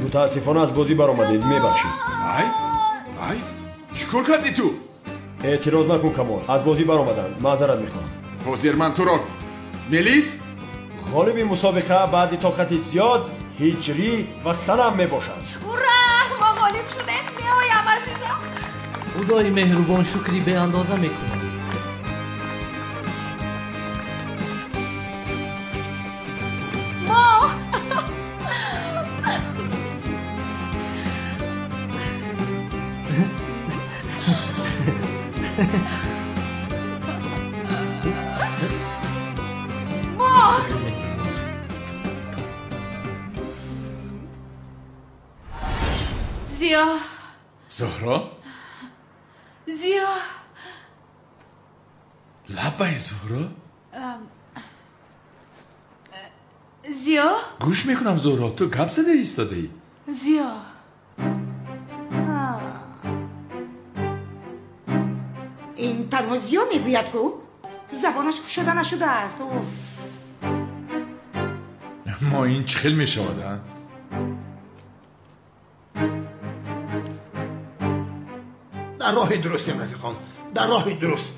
Мутаассифона аз бозӣ баромадед, мебахшед. Ай ай, чӣ кор кардӣ ту? Эътироз накун, Камол, аз бозӣ баромаданд, маъзарат мехоҳам. Ҳозир ман туро. Мелис? Ғолиби мусобиқа баъди тоқати зиёд Ҳиҷрӣ ва Санам мебошад. Ура! Мо ғолиб шудем! Меоям, азизам. Худои меҳрубон шукри беандоза мекунам. Мо мо Зиё. Зуҳро? Зиё. Лаббай, Зуҳро? Зиё? Гӯш мекунам, Зуҳро, ту гап зада истодаӣ. Зиё. Ин танҳо Зиё мегӯяд ку? Забонаш кушода нашудааст. Уф. Мо ин чӣ хел мешавад, а? Дар роҳи дурустем, рафиқон, дар роҳи дуруст.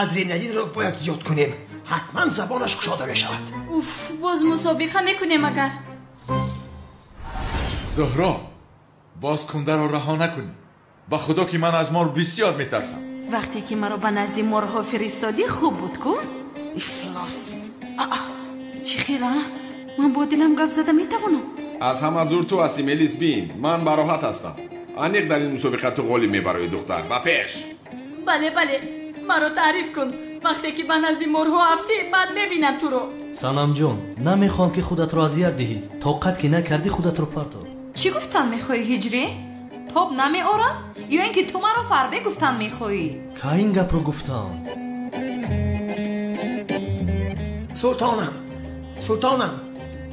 Адреналинро бояд зиёд кунем, ҳатман забонаш кушода мешавад. Уф, боз мусобиқа мекунем агар. Зуҳро, боз кундаро раҳо накунӣ. Ба худо ки ман аз мор бисёр метарсам. Вақте ки маро ба назди морҳо фиристодӣ, хуб буд ку? Ифлос. Чӣ хел, а? Ман бо дилам гап зада метавонам? Аз ҳама зур ту ҳастӣ, Мелис, бин. Ман бароҳат ҳастам. Аниқ дар ин мусобиқа ту ғолиб мебароӣ, духтар. Ба пеш. Бале, бале, маро таъриф кун. Вақте ки ба назди морҳо афтӣ, баъд мебинам туро. Санамҷон, намехоҳам ки худатро азият диҳӣ. Тоқат ки накардӣ, худатро партов. Чӣ гуфтан мехоҳӣ, Ҳиҷрӣ? Тоб намеорам ё ин ки ту маро фарбе гуфтан мехоҳӣ? Ка ин гапро гуфтам? Султонам, султонам,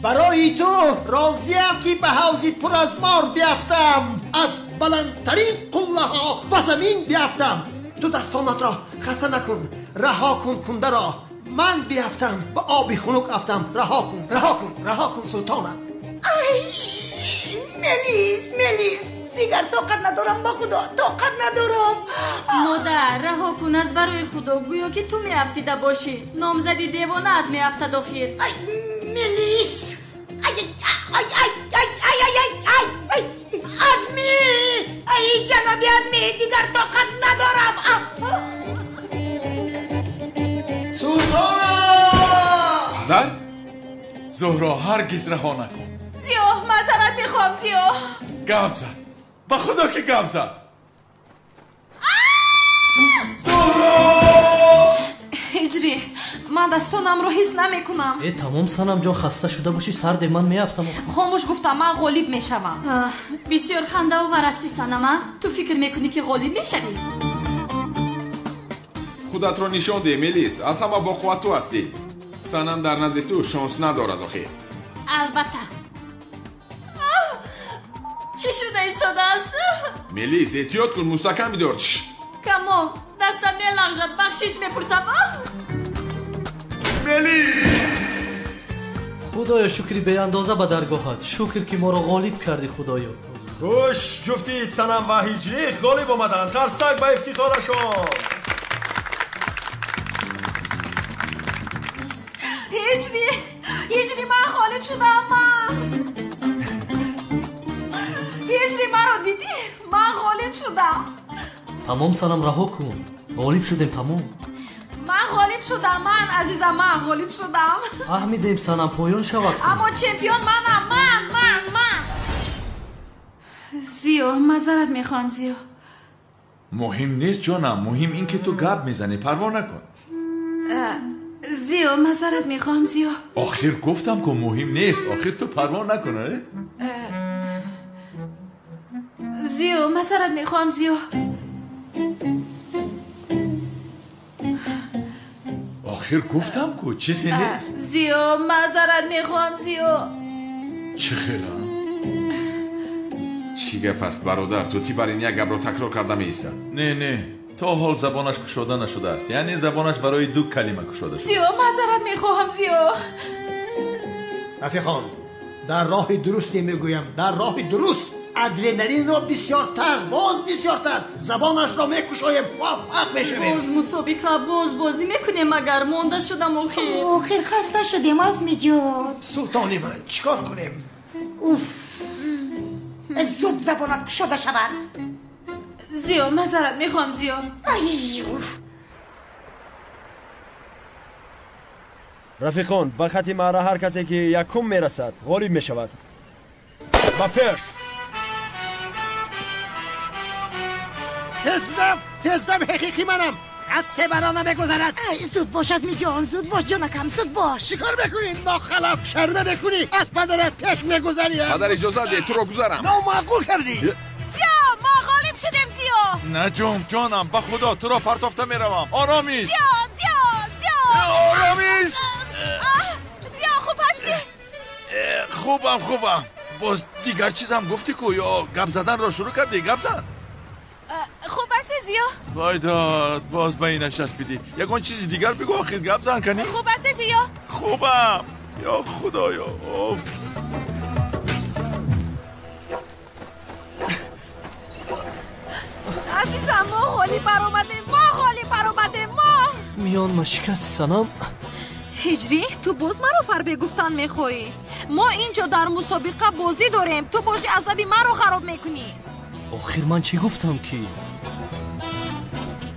барои ту розиям ки ба ҳавзи пур аз мор биафтам, аз баландтарин қуллаҳо ба замин биафтам. Ту дастонатро хаста накун, раҳо кун кундаро. Ман биафтам, ба оби хунук афтам. Раҳо кун, раҳо кун, раҳо кун, султонам. Ай, Мелис, Мелис, дигар тоқат надорам, ба худо тоқат надорам. Модар, раҳо кун аз барои худо, гӯё ки ту меафтида бошӣ. Номзади девонаат меафтад охир. Ай, Мелис, ай ай ай ай ай ай ай ай ай, Азмӣ, ай ҷаноби Азмӣ, дигар тоқат надорам. Султона! Падар, Зуҳро, ҳаргиз раҳо накун. Зиё, маъзарат мехоҳам, Зиё. Гап зад, ба худо ки гап зад. Зуҳро! Ҳиҷрӣ, ман дастонамро ҳис намекунам. Э, тамом, Санамҷон, хаста шуда бошӣ, сарде, ман меафтам. Хомӯш гуфтам, ман ғолиб мешавам. Бисёр хандаовар ҳастӣ, Санама. Ту фикр мекунӣ ки ғолиб мешавӣ? Худатро нишон деҳ, Мелис, аз ҳама боқувват ту ҳастӣ. Санам дар назди ту шонс надорад охир. Албатта. Чӣ шуда истодааст? Мелис, эҳтиёт кун, мустаҳкам бидор. Камол, дастам мелағжад, бахшиш мепурсам. Мелис! Худоё, шукри беандоза ба даргоҳат. Шукр ки моро ғолиб кардӣ, худоё. Гӯш, ҷуфти Санам ва Ҳиҷрӣ ғолиб омаданд. Қарсак ба ифтихорашон. Ҳиҷрӣ, Ҳиҷрӣ, ман ғолиб шудам, ман. Ҳиҷрӣ, маро дидӣ? Ман ғолиб шудам. Тамом, Санам, раҳо кун. Ғолиб шудем, тамом. Ман ғолиб шудам, ман, азизам, ман ғолиб шудам. Фаҳмидем, Санам, поён шавад. Аммо чемпион манам, ман, ман, ман. Зиё, маъзарат мехоҳам, Зиё. Муҳим нест, ҷонам, муҳим ин ки ту гап мезанӣ, парво накун. Зиё, маъзарат мехоҳам, Зиё. Охир гуфтам ку муҳим нест, охир ту парво накун. Зиё, маъзарат мехоҳам, Зиё. Охир гуфтам ку чизе нест. Зиё, маъзарат мехоҳам, Зиё. Чӣ хела? Чӣ гап аст, бародар? Ту ти бар ин як гапро такрор карда меистад. Не, не, то ҳол забонаш кушода нашудааст. Яъне забонаш барои ду калима кушода шудааст. Зиё, маъзарат мехоҳам, Зиё. Рафиқон, Дар роҳи дуруст мегӯям, дар роҳи дуруст. Адреналинро бисёртар, боз бисёртар забонашро мекушоем, муваффақ мешавем. Боз мусобиқа, боз бозӣ мекунем, агар монда шудам охир. Охир хаста шудем, Азмиҷон. Султони ман, чӣ кор кунем? Уф, зуд забонат кушода шавад. Зиё, мазарат мехоҳам, Зиё. Ай, уф. Рафиқон, ба хати маъра ҳар касе ки якум мерасад, ғолиб мешавад. Ба пеш! Тездам, тездам, ҳақиқи манам. Аз себара намегузарад. Зуд бош, Азмиҷон, зуд бош, ҷонакам, зуд бош. Чӣ кор мекунӣ, нохалаф? Шарма мекунӣ? Аз падарат пеш мегузарӣ. Падар, иҷозат деҳ, туро гузарам. Номаъқул кардӣ. Зиё, мо ғолиб шудем, Зиё. Наҷум, ҷонам, ба худо туро партофта меравам. Оромиш. Зиё, Зиё, Зиё. Оромиш. Зиё, хуб ҳастӣ? Хубам, хубам. Боз дигар чизам гуфтӣ ку, ё гап заданро шурӯъ кардӣ? Гап зан. Хуб ҳастӣ, Зиё? Вой дод, боз ба инаш часпидӣ. Ягон чизи дигар бигӯ, охир гап зан канӣ. Хуб ҳастӣ, Зиё? Хубам. Ё худоё. Оф. Азизам, мо ғолиб баромадем, мо ғолиб баромадем, мо. Миён ма шикасти, санам. Ҳиҷрӣ, ту боз маро фарбе гуфтан мехоҳӣ? Мо инҷо дар мусобиқа бозӣ дорем, ту боши асаби маро хароб мекунӣ. Охир ман чӣ гуфтам ки?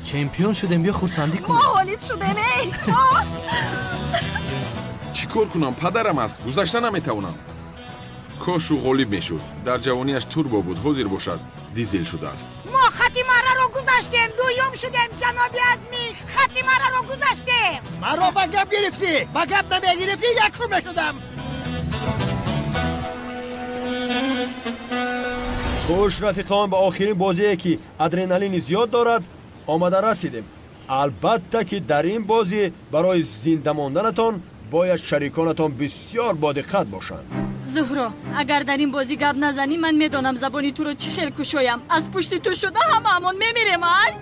Чемпион шудем, бیا хурсандӣ кунем. Мо ғолиб шудем, эй! Чӣ кор кунам? Падарам аст, гузашта наметавонам. Кош ӯ ғолиб мешуд. Дар ҷавониаш турбо буд, ҳозир бошад дизел шудааст. Мо хати мараро гузаштем, дуюм шудем, ҷаноби Азмӣ. Хати мараро гузаштем. Маро ба гап гирифтӣ, ба гап намегирифтӣ, якум мешудам. Хуш рафиқон, ба охирин бозие ки адреналини зиёд дорад омада расидем. Албатта ки дар ин бозӣ барои зинда монданатон бояд шариконатон бисёр бодиққат бошанд. Зуҳро, агар дар ин бозӣ гап назанӣ, ман медонам забони туро чӣ хел кушоям. Аз пушти ту шуда ҳамаамон мемирем, ай?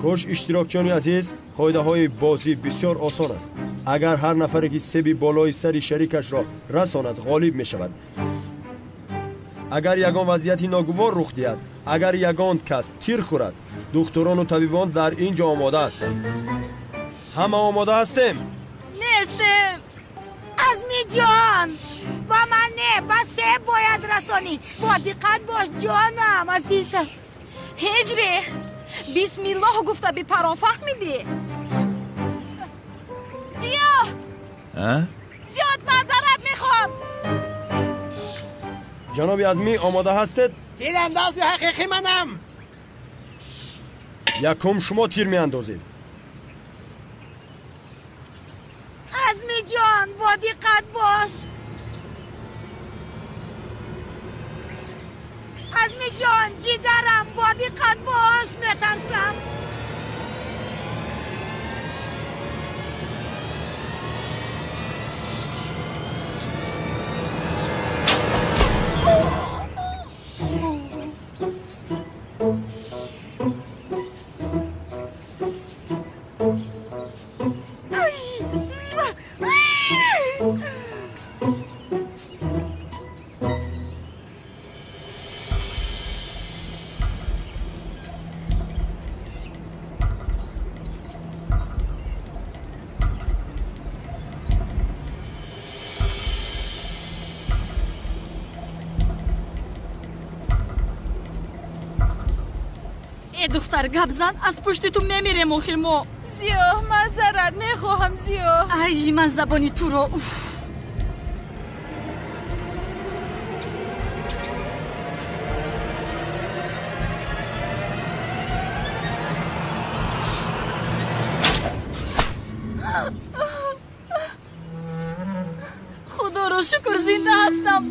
Хуш иштирокчиёни азиз, қоидаҳои бозӣ бисёр осон аст. Агар ҳар нафаре ки себи болои сари шарикашро расонад, ғолиб мешавад. Агар ягон вазъияти ногувор рух диҳад, агар ягон кас тир хӯрад, духтурону табибон дар ин ҷо омода ҳастанд. Ҳама омода ҳастем? Нестем. Азмиҷон, ба ман не, ба себ бояд расонӣ. Бо диққат бош, ҷонам, азизам. Ҳиҷрӣ, бисмиллоҳ гуфта бипарон, фаҳмидӣ? Зиё! Зиёд маъзарат мехоҳам. Ҷаноби Азмӣ, омода ҳастед? Тирандози ҳақиқӣ манам. Якум шумо тир меандозед. Азмиҷон, бо диққат бош. Азмиҷон, ҷигарам, бо диққат бош, метарсам. Духтар, гап зан, аз пушти ту мемирем охир мо. Зиё, маъзарат мехоҳам, Зиё. Ай, ман забони туро, уф. Худоро шукр, зинда ҳастам.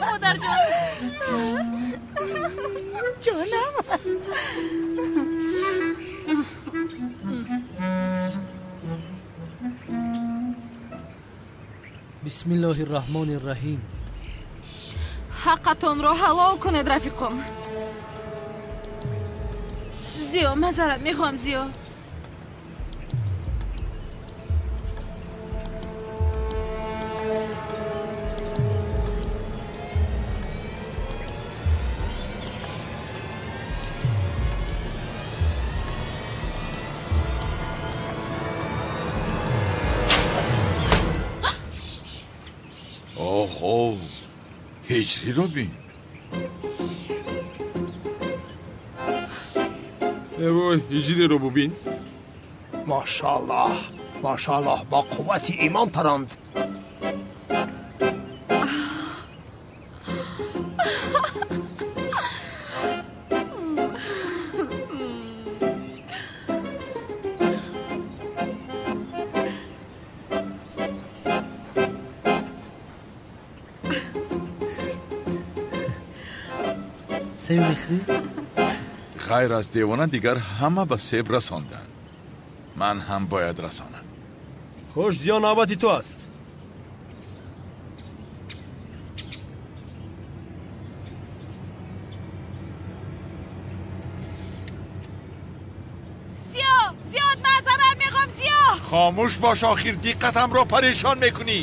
Модарҷон. Ҷонам. Бисмиллоҳи рраҳмони рраҳим. Ҳаққатонро ҳалол кунед, рафиқон. Зиё, мазарат мехоҳам, Зиё. Ҳиҷриро бин. Эвой, ҳиҷриро бубин. Машааллоҳ, машааллоҳ, бо қуввати имон паронд. Себ мехӯрӣ? Ғайр аз девона дигар ҳама ба себ расонданд. Ман ҳам бояд расонам. Хуш, Зиё, навбати ту аст. Зиё, зиёд маъзарат мехоҳам, Зиё. Хомӯш бош, охир диққатамро парешон мекунӣ.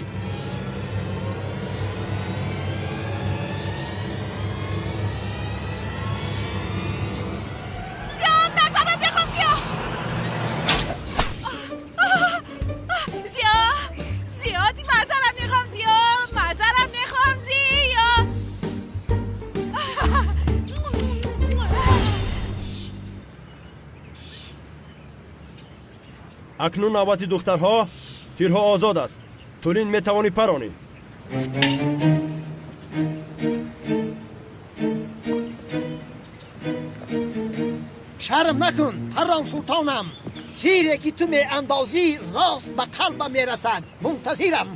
Акнун навбати духтарҳо, тирҳо озод аст. Тулин, метавонӣ паронӣ. Шарм накун, парон султонам. Тире ки ту меандозӣ рост ба қалбам мерасад. Мунтазирам.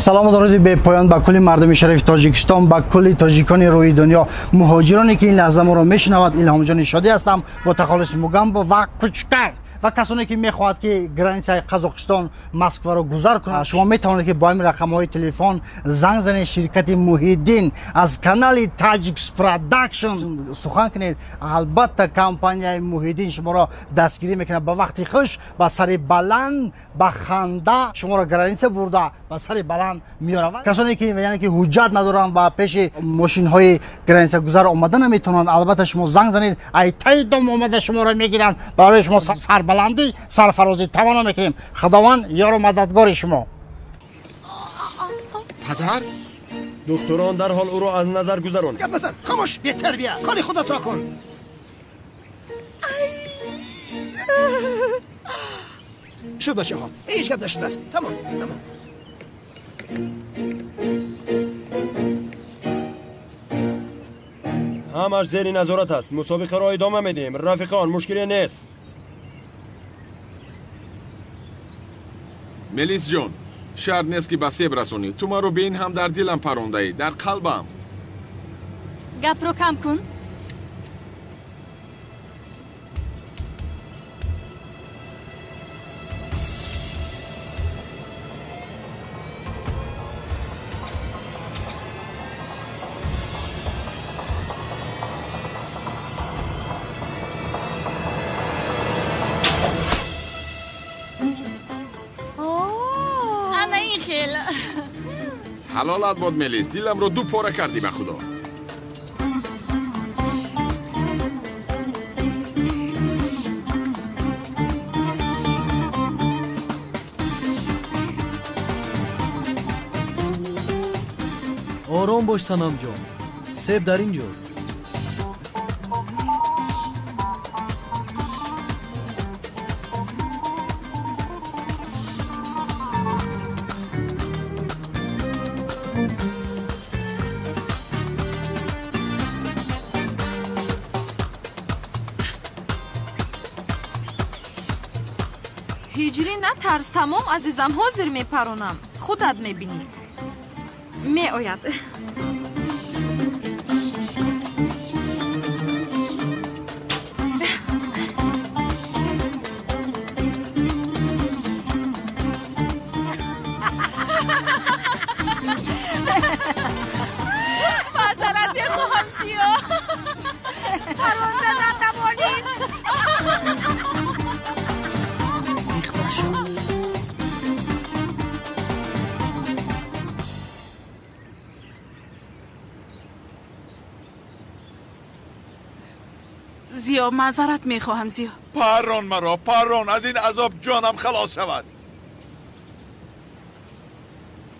Салому дуруди бепоён ба кулли мардуми шарифи Тоҷикистон, ба кулли тоҷикони рӯи дунё, муҳоҷироне ки ин лаҳза моро мешунавад. Илҳомҷони Шодӣ ҳастам бо тахаллуси Мугамбо ва Кучкар ва касоне ки мехоҳад ки границаи Қазоқистон Москваро гузар кунад, шумо метавонед ки бо ҳамин рақамҳои телефон занг занед. Ширкати Муҳиддин аз канали Таҷикс Продакшн сухан кунед. Албатта компанияи Муҳиддин шуморо дастгирӣ мекунад. Ба вақти хуш, ба сари баланд, ба ханда шуморо граница бурда ба сари баланд меоравад. Касоне ки яъне ки ҳуҷҷат надоранд ва пеши мошинҳои граница гузар омада наметавонанд, албатта шумо занг занед, ай таи дом омада шуморо мегиранд. Барои шумо сарбаландӣ, сарфарозӣ таманно мекунем. Худованд ёру мададгори шумо. Падар? Духтурон дарҳол ӯро аз назар гузаронед. Гап назан, хомӯш, бетарбия, кори худатро кун. Шуд бачаҳо, ҳеҷ гап нашудааст. Тамом, тамом. Ҳамаш зери назорат аст. Мусобиқаро идома медиҳем. Рафиқон, мушкиле нест. Мелис ҷон, шарт нест ки ба себ расонӣ. Ту маро бе ин ҳам дар дилам парондаӣ, дар қалбам. Гапро кам кун. Ҳалолат бод, Мелис, диламро ду пора кардӣ ба худо. Ором бош, Санамҷон, себ дар ин ҷост. Ҳиҷрӣ, натарс, тамом азизам, ҳозир мепаронам. Худат мебинӣ. Меояд. Маъзарат мехоҳам, Зиё. Паронда натавонист. Зиё, маъзарат мехоҳам, Зиё. Парон маро, парон, аз ин азоб ҷонам халос шавад.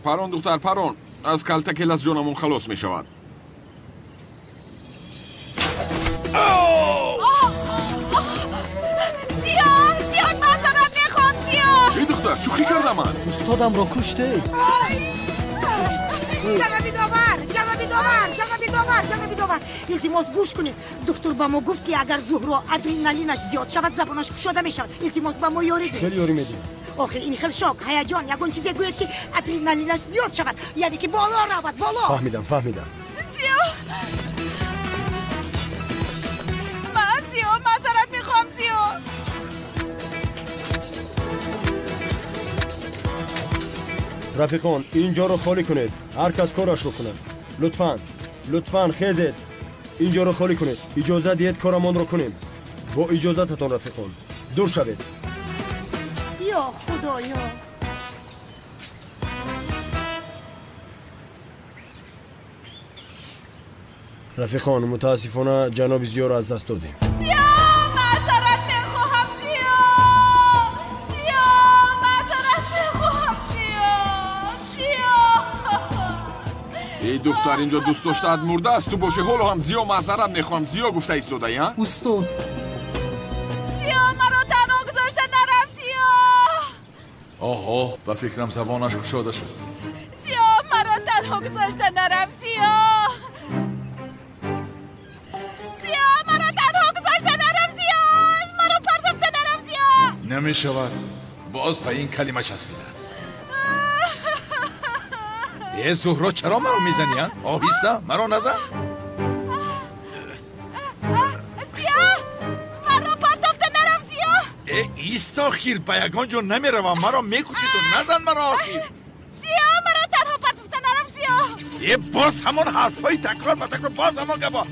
Парон, духтар, парон. Аз калтакелас ҷонамон халос мешавад. Зиё, Зиё, маъзарат мехоҳам, Зиё. Эй духтар, шӯхӣ кардам ман. Устодамро куштед. Ҷаноби довар, ҷаноби довар, ҷаноби довар, ҷаноби довар, илтимос гӯш кунед. Духтур ба мо гуфт, ки агар Зуҳро адреналинаш зиёд шавад, забонаш кушода мешавад. Илтимос, ба мо ёрӣ диҳед. Хеле ёрӣ медиҳем. Охир ин хел шок, ҳаяҷон, ягон чизе гӯед, ки адреналинаш зиёд шавад, яъне ки боло равад, боло. Фаҳмидам, фаҳмидам. Зиё, ман, Зиё, маъзарат мехоҳам, Зиё. Рафиқон, ин ҷоро холӣ кунед. Ҳар кас корашро кунад. Лутфан, лутфан хезед, ин ҷоро холӣ кунед. Иҷоза диҳед корамонро кунем. Бо иҷозататон, рафиқон, дур шавед. Ё худоё! Рафиқон, мутаассифона ҷаноби Зиёро аз даст додем. Зиё, маъзарат мехоҳам, Зиё. Зиё, маъзарат мехоҳам, Зиё. Зиё. Эй духтар, инҷо дӯст доштаат мурдааст, ту бошӣ ҳоло ҳам Зиё маъзарат мехоҳам, Зиё гуфта истодаӣ, а? Устод. Зиё, маро танҳо гузошта нарав, Зиё. Оҳо, ба фикрам забонаш кушода шуд. Зиё, маро танҳо гузошта нарав, Зиё. Зиё, маро танҳо гузошта нарав, Зиё. Маро партофта нарав, Зиё. Намешавад, боз ба ин калима часпидааст. Э Зуҳро, чаро маро мезанӣ, а? Оҳиста, маро назан. Зиё, маро партофта нарав, Зиё. Э ист, охир, ба ягон ҷо намеравам, маро мекушӣ ту, назан маро охир. Зиё, маро танҳо партофта нарав, Зиё. Э боз ҳамон ҳарфҳои такрор ба такрор, боз ҳамон гапҳо.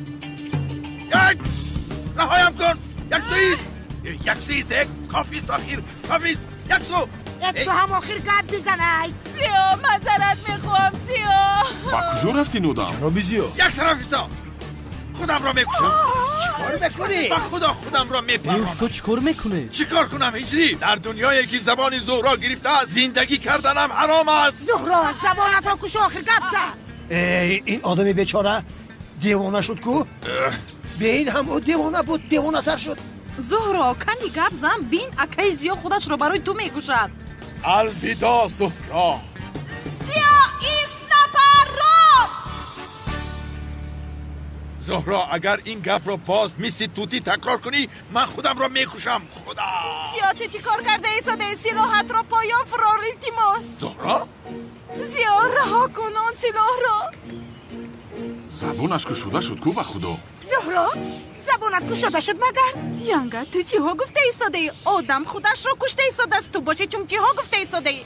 Як, раҳоям кун. Як су ист, як су ист, кофист охир, кофист, як су. Ту ҳам охир гап бизанай. Зиё, маъзарат мехоҳам, Зиё. Ба куҷо рафти, нодам? Ҷаноби Зиё. Як тараф исто, худамро мекушам. Чӣ кор мекунӣ? Ба худо худамро мепаронам. Устод, чӣ кор мекунӣ? Чӣ кор кунам, ҳиҷрӣ? Дар дунёе ки забони Зуҳро гирифтааст, зиндагӣ карданам ҳаром аст. Зуҳро, забонатро кушо, охир гап зан. Эй, ин одами бечора девона шуд ку? Бе ин ҳам ӯ девона буд, девонатар шуд. Зуҳро, кани гап зан, бин, акаи Зиё худашро барои ту мекушад. Алвидо, Зуҳро. Зиё, ист, напарон. Зуҳро, агар ин гапро боз мисли тутӣ такрор кунӣ, ман худамро мекушам. Худо. Зиё, ту чӣ кор карда истодаӣ? Силоҳатро поён фурор, илтимос. Зуҳро? Зиё, раҳо кун он силоҳро. Забонаш кушода шуд ку, ба худо. Зуҳро, забонат кушода шуд магар? Янга, ту чиҳо гуфта истодаӣ? Одам худашро кушта истодааст, ту бошӣ чун чиҳо гуфта истодаӣ?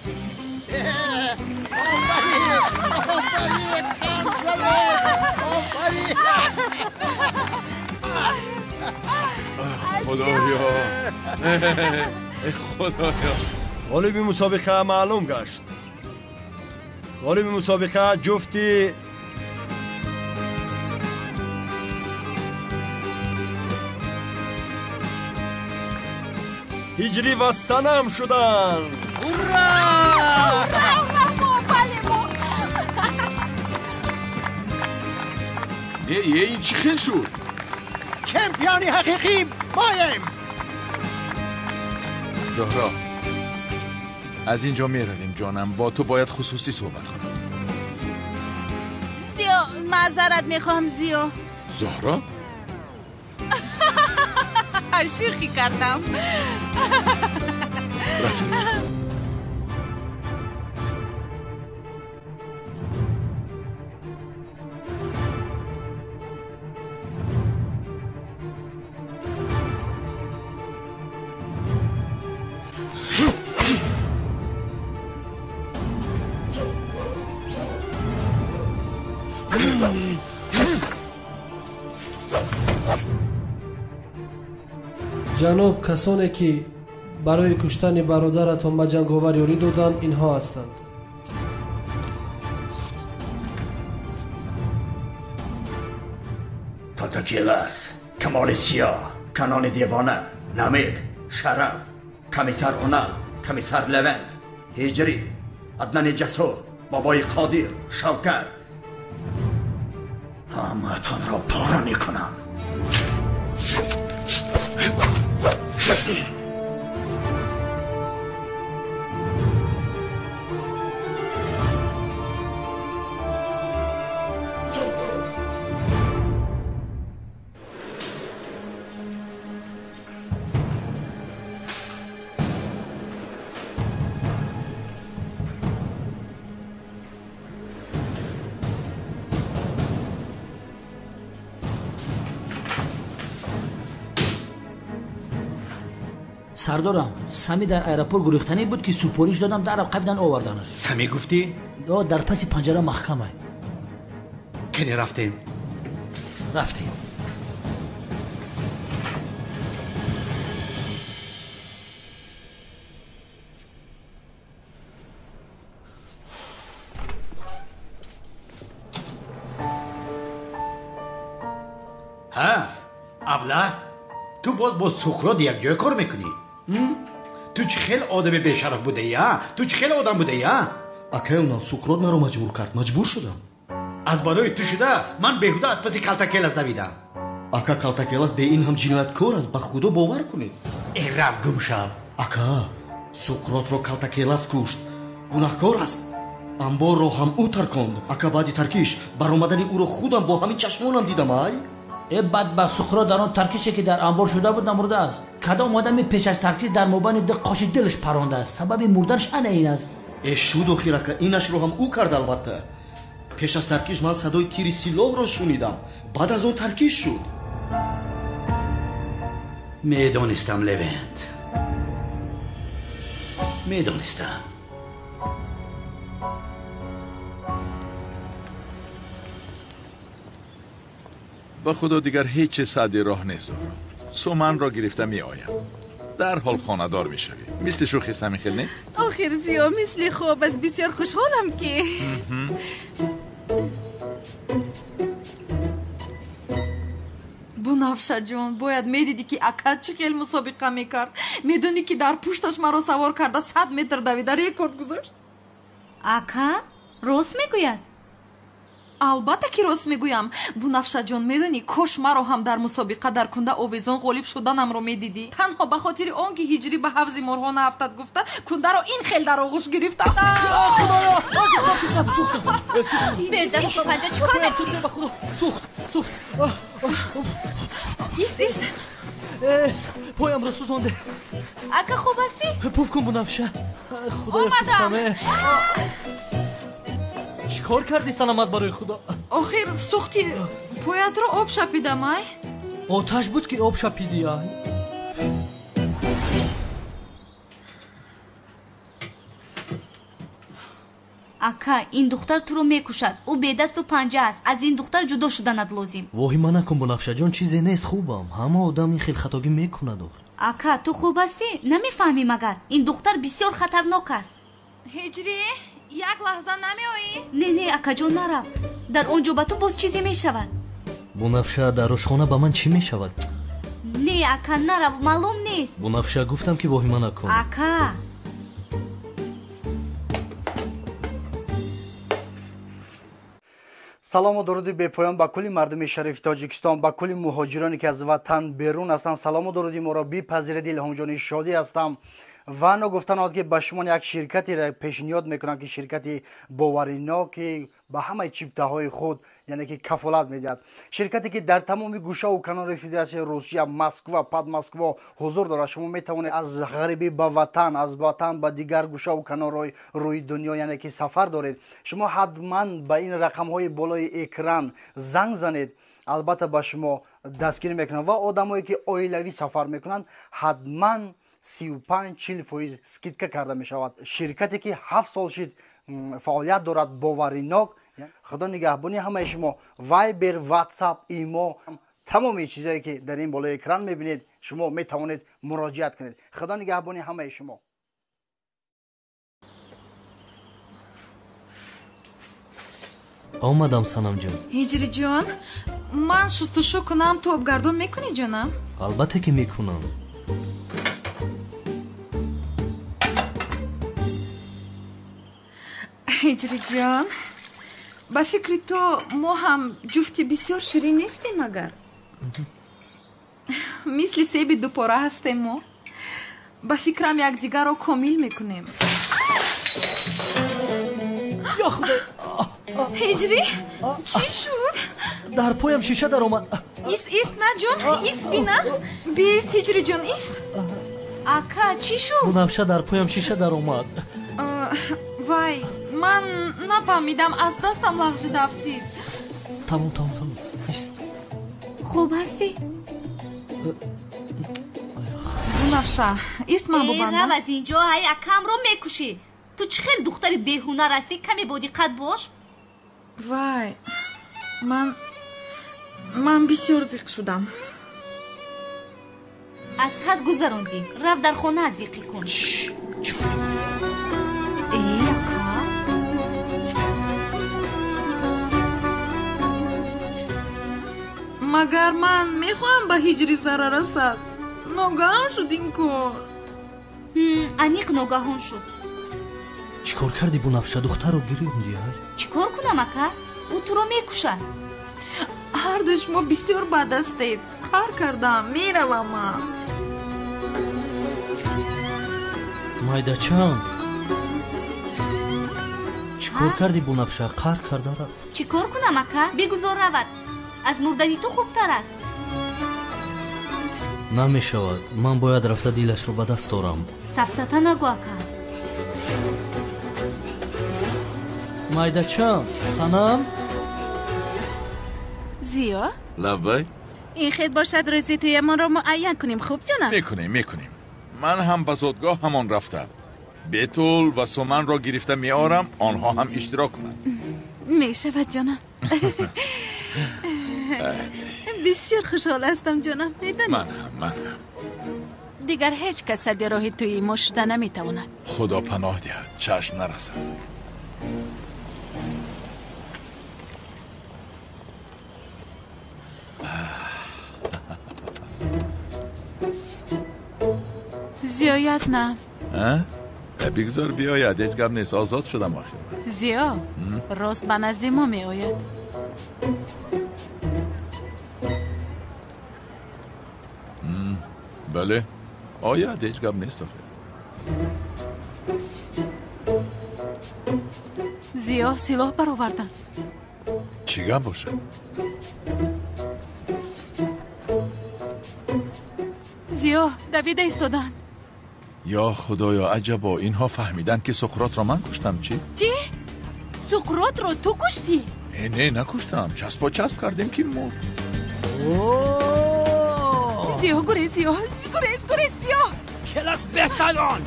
Худоё, худоё. Ғолиби мусобиқа маълум гашт. Ғолиби мусобиқа ҷуфти Ҳиҷрӣ ва Санам шуданд. Ура! Ура, ура, мо бале мо. Э, э, ин чӣ хел шуд? Чемпиони ҳақиқӣ моем. Зуҳро, аз ин ҷо меравем, ҷонам. Бо ту бояд хусусӣ суҳбат кунам. Зиё, маъзарат мехоҳам, Зиё. Зуҳро? Шӯхӣ кардам. Рафтем. Ҷаноб, касоне ки барои куштани бародаратон ба ҷанговар ёрӣ доданд, инҳо ҳастанд. Калтакелас, Камоли Сиёҳ, Канони девона, Намир, Шараф, комиссар Онал, комиссар Левент, Ҳиҷрӣ, Аднани Ҷасур, Бобои Қодир, Шавкат, ҳамаатонро пора мекунам. Сардорам, Сами дар аэропорт гурехтанӣ буд, ки супориш додам дар қабидан оварданаш. Сами гуфтӣ? Дар паси панҷара маҳкамай. Кане рафтем? Рафтем. Ҳа, абла, ту боз бо Суқрот якҷоя кор мекунӣ? Ту чӣ хел одами бешараф будаӣ, а? Ту чӣ хел одам будаӣ, а? Акай Унал, Суқрот маро маҷбур кард, маҷбур шудам. Аз барои ту шуда ман беҳуда аз паси Калтакелас давидам. Ака, Калтакелас бе ин ҳам ҷинояткор аст, ба худо бовар кунед. Э, рав гум шав. Ака, Суқротро Калтакелас кушт, гунаҳкор аст. Амборро ҳам ӯ тарконд. Ака, баъди таркиш баромадани ӯро худам бо ҳамин чашмонам дидам, ай. Э, бадбахт Суқрот дар он таркише, ки дар амбор шуда буд, намурдааст. Кадом одами пеш аз таркиш дар мобайни ду қоши дилаш парондааст. Сабаби мурданаш ана ин аст. Э, шуд охир, ака, инашро ҳам ӯ кард албатта. Пеш аз таркиш ман садои тири силоҳро шунидам. Баъд аз он таркиш шуд. Медонистам, Левент. Медонистам. Ба худо дигар ҳеҷ чиз саъди роҳ нест, Зуҳро. Суманро гирифта меоям. Дарҳол хонадор мешавӣ. Мисли шӯхист ҳамин хел, не? Охир Зиё, мисли хоб аст. Бисёр хушҳолам ки. Бунафшаҷон, бояд медидӣ, ки ака чӣ хел мусобиқа мекард. Медонӣ, ки дар пушташ маро савор карда 100 метр давида рекорд гузошт. Ака рост мегӯяд? Албатта ки рост мегӯям. Бунафшаҷон, медонӣ, кош маро ҳам дар мусобиқа дар кунда овезон ғолиб шуданамро медидӣ. Танҳо ба хотири он ки ҳиҷрӣ ба ҳавзи морҳо наафтад гуфта, кундаро ин хел дар оғӯш гирифтам. Худоё, Бедасту панҷа чӣ кор мекунӣ? Сӯхт, сӯхт. Ист, ист. Поямро сӯзонде. Ака, хуб ҳастӣ? Пуф кун, Бунафша. Худоё, Омадам. Чӣ кор кардӣ, санам, аз барои худо? Охир сӯхти поятро об шапидам, ай. Оташ буд, ки об шапидӣ, ай. Ака, ин духтар туро мекушад. Ӯ бедасту панҷа аст. Аз ин духтар ҷудо шуданат лозим. Воҳима накун, Бунафшаҷон, чизе нест, хубам. Ҳама одам ин хел хатогӣ мекунад охир. Ака, ту хуб ҳастӣ? Намефаҳмӣ магар? Ин духтар бисёр хатарнок аст. Ҳиҷрӣ, як лаҳза намеоӣ? Не, не, акаҷон, нарав. Дар он ҷо ба ту боз чизе мешавад. Бунафша, дар ошхона ба ман чӣ мешавад? Не, ака, нарав, маълум нест. Бунафша, гуфтам ки воҳима накун. Ака. Салому дуруди бепоён ба кулли мардуми шарифи Тоҷикистон, ба кулли муҳоҷироне, ки аз ватан берун ҳастанд. Салому дуруди моро бипазиред. Илҳомҷони Шодӣ ҳастам. Ва ногуфтан ки ба шумо як ширкатеро пешниҳод мекунам, ки ширкати боваринок, ки ба ҳамаи чиптаҳои худ, яъне ки кафолат медиҳад. Ширкате, ки дар тамоми гӯшаву канори Федератсияи Русия, Москва, Подмосква ҳузур дорад. Шумо метавонед аз ғарибӣ ба ватан, аз ватан ба дигар гӯшаву канорҳои рӯи дунё, яъне ки сафар доред. Шумо ҳатман ба ин рақамҳои болои экран занг занед, албатта ба шумо дастгирӣ мекунанд. Ва одамое, ки оилавӣ сафар мекунанд, ҳатман 35-40% скидка карда мешавад. Ширкате, ки 7 сол шид фаъолият дорад, боваринок. Худо нигаҳбони ҳамаи шумо. Вайбер, Ватсап, Имо, тамоми чизое, ки дар ин болои экран мебинед, шумо метавонед муроҷиат кунед. Худо нигаҳбони ҳамаи шумо. Омадам, Санамҷон. Ҳиҷриҷон, ман шустушу кунам, ту обгардон мекунӣ, ҷонам? Албатта ки мекунам. Ҳиҷриҷон, ба фикри ту мо ҳам ҷуфти бисёр ширин нестем, магар? Мисли себи дупора ҳастем мо. Ба фикрам якдигарро комил мекунем. Ё Худо! Ҳиҷрӣ, чӣ шуд? Дар поям шиша даромад. Ист, ист, на ҷон, ист бинам. Бист, Ҳиҷриҷон, ист. Ака, чӣ шуд? Бунафша, дар поям шиша даромад. Вай, ман нафаҳмидам, аз дастам лағжида афтид. Тамом, тамом, тамом, ист. Хуб ҳастӣ? Бунафша, ист, ман бубандам. Рав аз инҷо, ҳай акамро мекушӣ. Ту чӣ хел духтари беҳунар ҳастӣ? Каме бодиққат бош. Вай, ман бисёр зиқ шудам. Аз ҳад гузарондӣ. Рав дар хонаат зиқӣ кун. Э, ака. Магар ман мехоҳам ба ҳиҷри зарар расад? Ногаҳон шуд ин кор. Аниқ ногаҳон шуд. Чӣ кор кардӣ, Бунафша? Духтарро гирёндӣ, ай? Чӣ кор кунам, ака? Ӯ туро мекушад. Ҳарду шумо бисёр бад ҳастед. Қаҳр кардам, меравам ман. Майдачам, чӣ кор кардӣ, Бунафша? Қаҳр карда рафт. Чӣ кор кунам, ака? Бигузор равад. Аз мурдани ту хубтар аст. Намешавад. Ман бояд рафта дилашро ба даст орам. Сафсата нагӯ, ака. Майдачам, санам. Зиё? Лаббай. Ин хел бошад, рӯзи тӯямонро муайян кунем, хуб ҷонам? Мекунем, мекунем. Ман ҳам ба зодгоҳ ҳамон рафта. Бетул ва Суманро гирифта меорам, онҳо ҳам иштирок кунанд. Мешавад, ҷонам. Бисёр хушҳол ҳастам, ҷонам, медонӣ? Ман ҳам, ман ҳам. Дигар ҳеҷ кас сади роҳи тӯи мо шуда наметавонад. Худо паноҳ диҳад, чашм нарасад. Зиёи аст, на? Бигзор биёяд, ҳеҷ гап нест, озод шудам охир. Зиё, рост ба назди мо меояд. Бале, ояд, ҳеҷ гап нест охир. Зиё, силоҳ бароварданд. Чӣ гап бошад? Зиё, давида истоданд. Ё Худоё, аҷабо, инҳо фаҳмиданд, ки Суқротро ман куштам, чӣ? Чӣ? Суқротро ту куштӣ? Не, не, накуштам. Часпо часп кардем, ки мурд. Зиё, гурез, Зиё, гурез, гурез, Зиё! Келас беставон!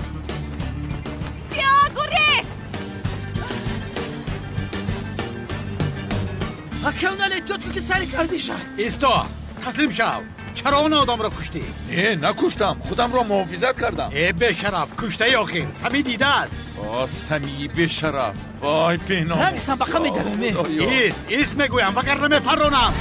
Зиё, гурез! Акавнале тотку ки сари кардиша. Исто, таслим шав. Чаро он одамро куштӣ? Не, накуштам, худамро муҳофизат кардам. Э, бешараф, куштаи охир, Самӣ дидааст. О, Самии бешараф, вой беномус. Рангсам бақа медавем. Ист, ист мегӯям, вагарна мепарронам.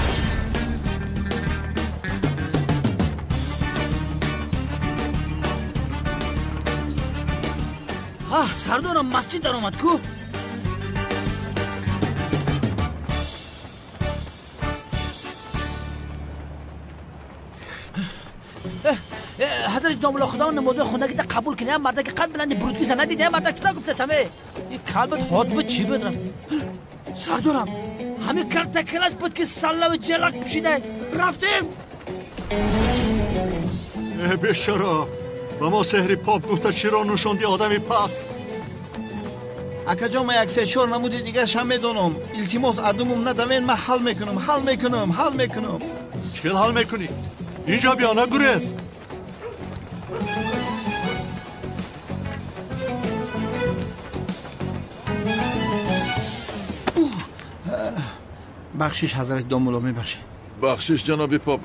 Сардорам масҷид даромад ку? Ҳазрати домулло, худо намозои хондагита қабул кунӣ. Ям мардаки қад баланди бурудгиса надидӣ? Ям мардак чӣ гуфтасам? Ин калбат ҳод буд, чӣ буд рафтӣ? Сардорам, ҳамин карта класс буд, ки саллаву ҷалак пӯшида рафтем. Э, бешаро, ба мо сеҳри поп гуфта чиро нӯшонди, одами паст? Акаҷон, ман як се-чор намуди дигарашам медонам. Илтимос, адумум надавен, ман ҳал мекунам, ҳал мекунам, ҳал мекунам. Чӣ хел ҳал мекунӣ? Инҷо биё, нагурез. Бахшиш, ҳазрати домулло, мебахшед. Бахшиш, ҷаноби поп.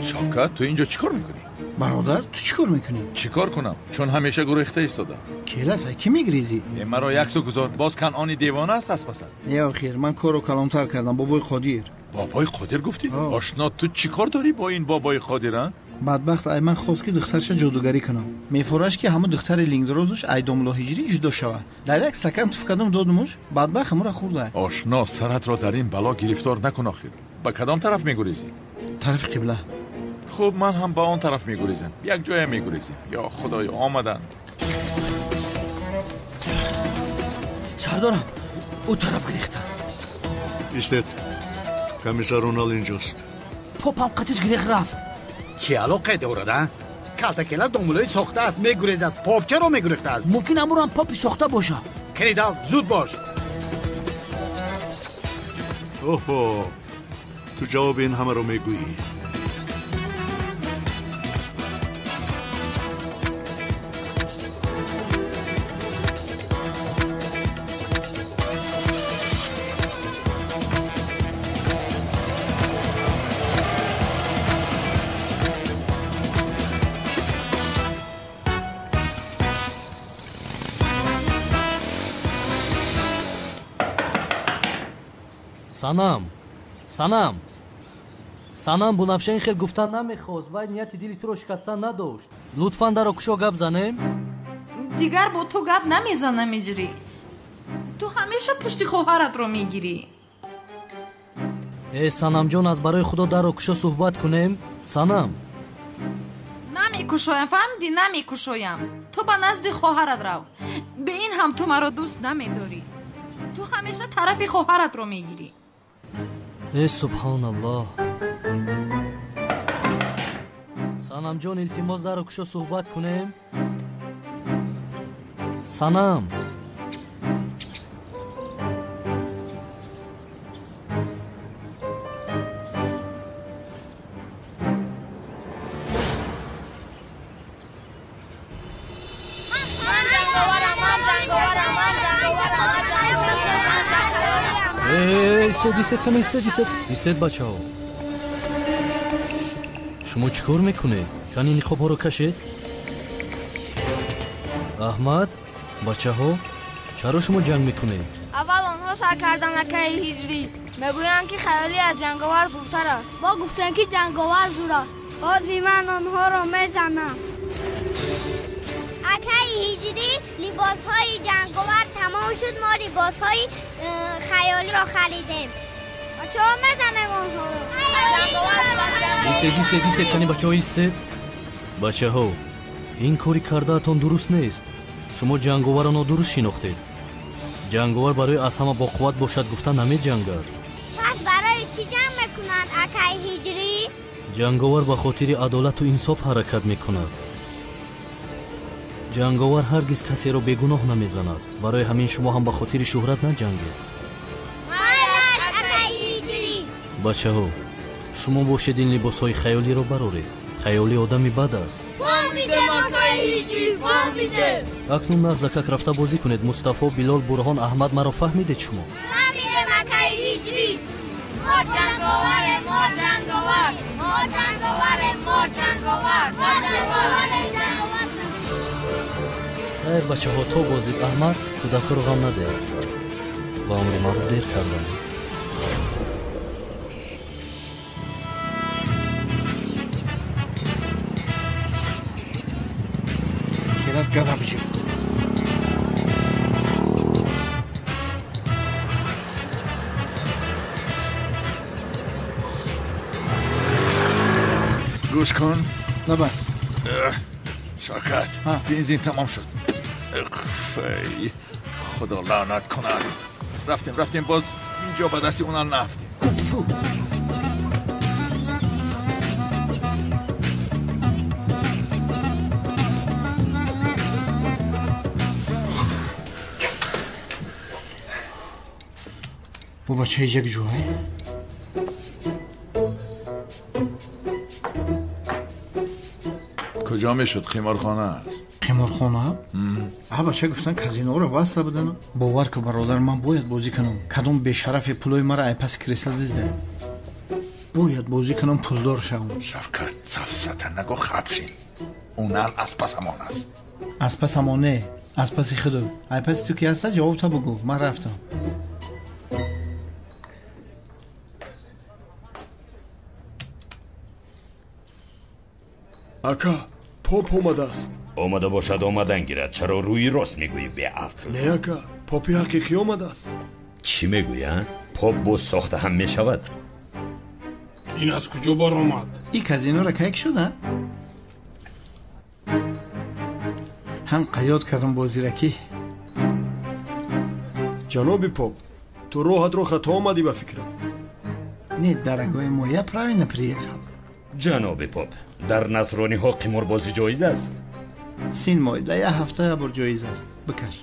Шавкат, ту инҷо чӣ кор мекунӣ? Бародар, ту чӣ кор мекунӣ? Чӣ кор кунам? Чун ҳамеша гурехта истодам. Келас, ки мегрезӣ? Маро яксу гузор, боз Канъони девона аст аз пасат. Не, охир, ман корро калонтар кардам, бобои Қодир. Бобои Қодир гуфтӣ? Ошно, ту чӣ кор дорӣ бо ин бобои Қодир, а? Бадбахт ай ман хост ки духтарша ҷодугарӣ кунам. Мефораш ки ҳамун духтари лингдорозуш ай домло ҳиҷрӣ ҷудо шавад. Дар як стакан туф кардам додумуш, бадбахт ҳамура хӯрда. Ошно, саратро дар ин бало гирифтор накун охир. Ба кадом тараф мегурезӣ? Тарафи қибла. Хуб, ман ҳам ба он тараф мегурезам. Як ҷоя мегурезем. Ё худоё, омаданд. Сардорам, ӯ тараф гирехта. Истед, комиссар Унал инҷост. Попам қатиш гирех рафт. Чӣ алоқае дорад, а? Калтакела домулои сохта аст, мегурезад. Поп чаро мегурехтааст? Мумкин амурам попи сохта бошад. Кенидав, зуд бош. Оҳо, ту ҷавоби ин ҳамаро мегӯӣ. Санам, Санам, Санам, Бунафша ин хел гуфтан намехост. Вай нияти дили туро шикастан надошт. Лутфан даро кушо гап занем. Дигар бо ту гап намезанам, Иҷрӣ. Ту ҳамеша пушти хоҳаратро мегирӣ. Э, Санамҷон, аз барои Худо даро кушо суҳбат кунем. Санам. Намекушоям, фаҳмидӣ? Намекушоям. Ту ба назди хоҳарат рав. Бе ин ҳам ту маро дӯст намедорӣ. Ту ҳамеша тарафи хоҳаратро мегирӣ. Э, субҳоналлоҳ. Санамҷон, илтимос даро кушо суҳбат кунем. Санам. Истед, каме истед, истед, истед, бачаҳо. Шумо чӣ кор мекунед? Кани ниқобҳоро кашед. Аҳмад, бачаҳо, чаро шумо ҷанг мекунед? Аввал онҳо сар карданд акаи ҳиҷрӣ. Мегӯянд ки хаёлӣ аз ҷанговар зудтар аст. Мо гуфтем ки ҷанговар зур аст. Бози ман онҳоро мезанам. Акаи ҳиҷрӣ, либосҳои ҷанговар тамом шуд, мо либосҳои хаёлиро харидем. Бачаҳо мезанем онҳоро. Истед, истед, истед, кани бачаҳо истед. Бачаҳо, ин кори кардаатон дуруст нест. Шумо ҷанговарро нодуруст шинохтед. Ҷанговар барои аз ҳама боқувват бошад гуфта намеҷангад. Пас барои чӣ ҷанг мекунанд, акаи ҳиҷрӣ? Ҷанговар ба хотири адолату инсоф ҳаракат мекунад. Ҷанговар ҳаргиз касеро бегуноҳ намезанад. Барои ҳамин шумо ҳам ба хотири шӯҳрат наҷангед. Майлаш, акаи ҳиҷрӣ. Бачаҳо, шумо бошед ин либосҳои хаёлиро бароред. Хаёлӣ одами бад аст. Фаҳмидем, акаи ҳиҷрӣ, фаҳмидем. Акнун нағзакак рафта бозӣ кунед. Мустафо, Билол, Бурҳон, Аҳмад, маро фаҳмидед шумо? Фаҳмидем, акаи ҳиҷрӣ. Мо ҷанговарем, мо ҷанговар, мо ҷанговарем, мо ҷанговар, мо ҷанговарем, ҷанговар. Хайр, бачаҳо, то бозид. Аҳмад, кӯдакҳоро ғам надеҳ. Ба амри маро дер кардам. Келас газа бижир. Гӯш кун. Наба. Шавкат, бензин тамом шуд. Эй, худо лаънат кунад. Рафтем, рафтем, боз инҷо ба дасти онан нафтем. Бо бачаи як ҷӯҳай? Куҷо мешуд? Қиморхона аст. Қиморхона? А бача гуфтан казиноро баста будан. Бовар ку бародар, ман бояд бозӣ кунам. Кадом бешарафе пулои мара ай паси кресла дизда. Бояд бозӣ кунам, пулдор шавам. Шавкат, сафсата нагӯ, хабшин. Унал аз пасамон аст. Аз пасамон не, аз паси худу. Ай паси ту ки ҳаста, ҷавобта бугӯ. Ман рафтам. Ака, поп омадааст. Омада бошад, омадан гирад. Чаро рӯи рост мегӯӣ, беақл? Не, ака, попи ҳақиқӣ омадааст. Чӣ мегӯӣ, а? Поп боз сохта ҳам мешавад? Ин аз куҷо баромад? Ин казиноро кайк шуда? Ҳам қаёд кардам бо зиракӣ. Ҷаноби поп, ту роҳатро хато омадӣ ба фикрам. Не, дорогой мой, я правильно приехал. Ҷаноби поп, дар насрониҳо қиморбозӣ ҷоиз аст? Сын мой, да як ҳафта як бор ҷоиз аст. Бикаш.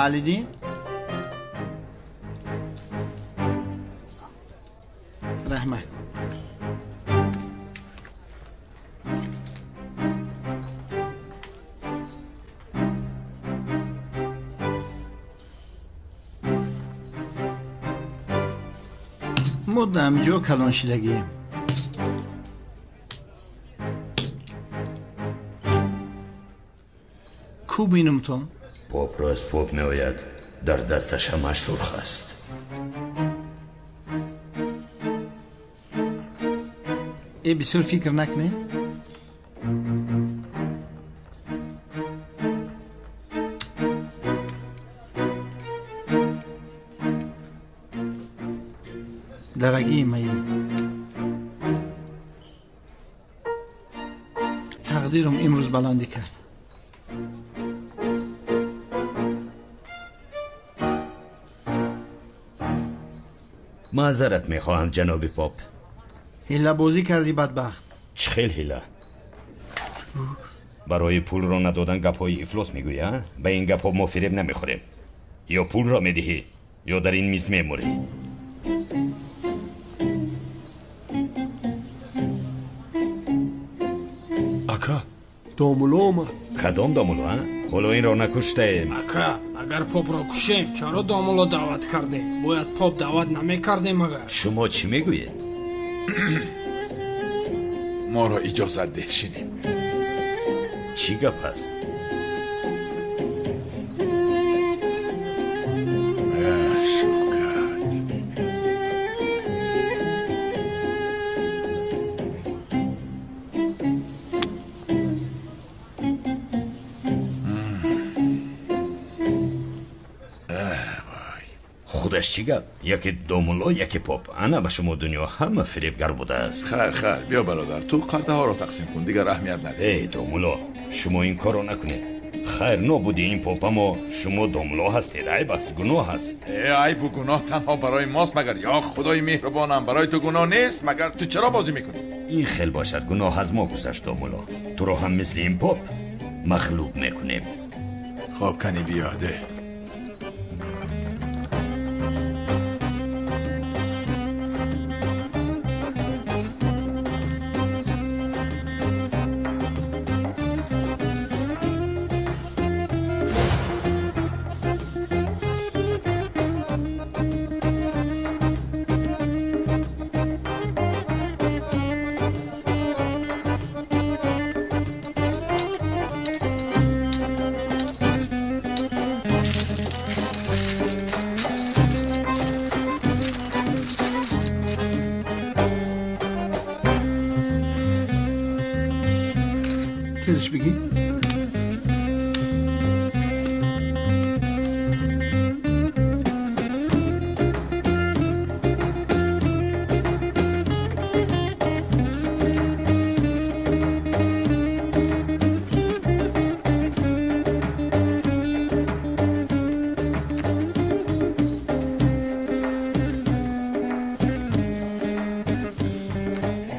Алидин? Раҳмат. Мо дамҷо калоншидагием. Ку бинумтон? Попро аз поп меояд, дар дасташ ҳамаш сурх аст. Э, бисёр фикр накунед. Дорогие мои, тақдирам имрӯз баландӣ кард. Маъзарат мехоҳам, ҷаноби поп. Ҳиллабозӣ кардӣ, бадбахт. Чӣ хел ҳила? Барои пулро надодан гапҳои ифлос мегӯӣ, а? Ба ин гапҳо мо фиреб намехӯрем. Ё пулро медиҳӣ, ё дар ин миз мемурӣ. Ака, домулло омад. Кадом домулло, а? Ҳоло инро накуштаем. Ака, агар попро кушем, чаро домулло даъват кардем? Бояд поп даъват намекардем агар. Шумо чӣ мегӯед? Моро иҷозат деҳ шинем. Чӣ гап аст? Шукат. Худаш чӣ гап? Яке домулло, яке поп. Ана ба шумо дунё ҳама фиребгар будааст. Хайр, хайр, биё бародар, ту қалтаҳоро тақсим кун, дигар аҳамият надеҳ. Эй домулло, шумо ин корро накунед. Хайр, нобуди ин поп, аммо шумо домулло ҳастед. Айб аст, гуноҳ аст. Э, айбу гуноҳ танҳо барои мост магар? Ё худои меҳрубонам, барои ту гуноҳ нест магар? Ту чаро бозӣ мекунӣ? Ин хел бошад, гуноҳ аз мо гузашт, домулло. Туро ҳам мисли ин поп махлуб мекунем. Хоб, кани биё, деҳ. Тезиш бигӣ.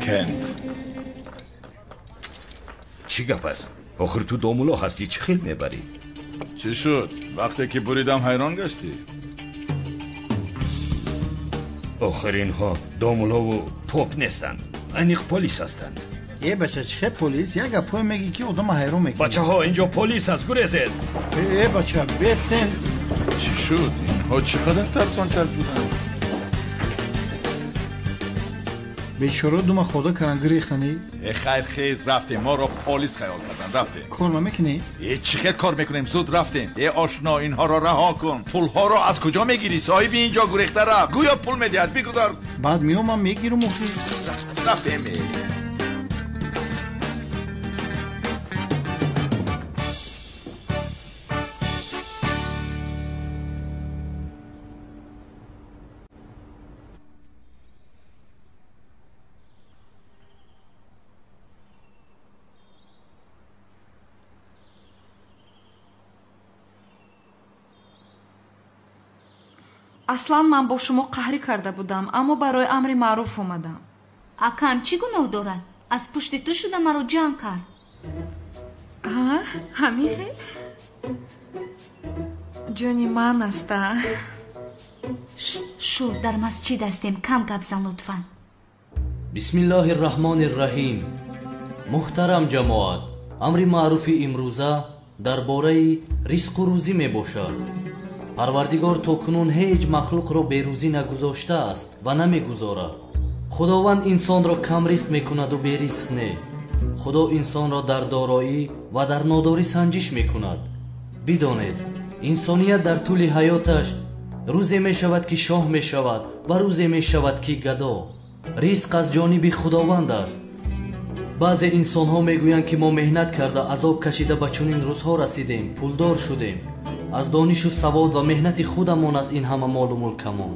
Кент. Чӣ гап аст? Охир ту домулло ҳастӣ, чӣ хел мебарӣ? Чӣ шуд? Вақте ки буридам ҳайрон гаштӣ? Охир инҳо домуллову поп нестанд, аниқ полис ҳастанд. Э, бача, чӣ хел полис? Як гапҳое мегӣ, ки одама ҳайрон мекунӣ. Бачаҳо, инҷо полис аст, гурезед! Э, бача, бесен. Чӣ шуд? Инҳо чӣ қадар тарсонтар буданд? Бечора дума хода каран гирехтани. Э, хайр, хез, рафтем. Моро полис хаёл кардан, рафтем. Кор намекунӣ? Э, чӣ хел кор мекунем? Зуд рафтем. Э, ошно, инҳоро раҳо кун. Пулҳоро аз куҷо мегирӣ? Соҳиби ин ҷо гурехта рафт. Гӯё пул медиҳад. Бигузор. Баъд меомам, мегирам охи. Рафтем. Аслан ман бо шумо қаҳрӣ карда будам, аммо барои амри маъруф омадам. Акам чӣ гуноҳ дорад? Аз пушти ту шуда маро ҷанг кард. А, ҳамин хел? Ҷони ман аста. Шу, дар масҷид ҳастем, кам гап зан лутфан. Бисмиллоҳи рраҳмони рраҳим. Муҳтарам ҷамоат, амри маъруфи имрӯза дар бораи ризқу рӯзӣ мебошад. Парвардигор то кунун ҳеҷ махлуқро берӯзӣ нагузоштааст ва намегузорад. Худованд инсонро камризқ мекунаду беризқ не. Худо инсонро дар дороӣ ва дар нодорӣ санҷиш мекунад. Бидонед, инсоният дар тӯли ҳаёташ рӯзе мешавад, ки шоҳ мешавад ва рӯзе мешавад, ки гадо. Ризқ аз ҷониби Худованд аст. Баъзе инсонҳо мегӯянд, ки мо меҳнат карда, азоб кашида ба чунин рӯзҳо расидем, пулдор шудем. Аз донишу савод ва меҳнати худамон аз ин ҳама молу мулкамон.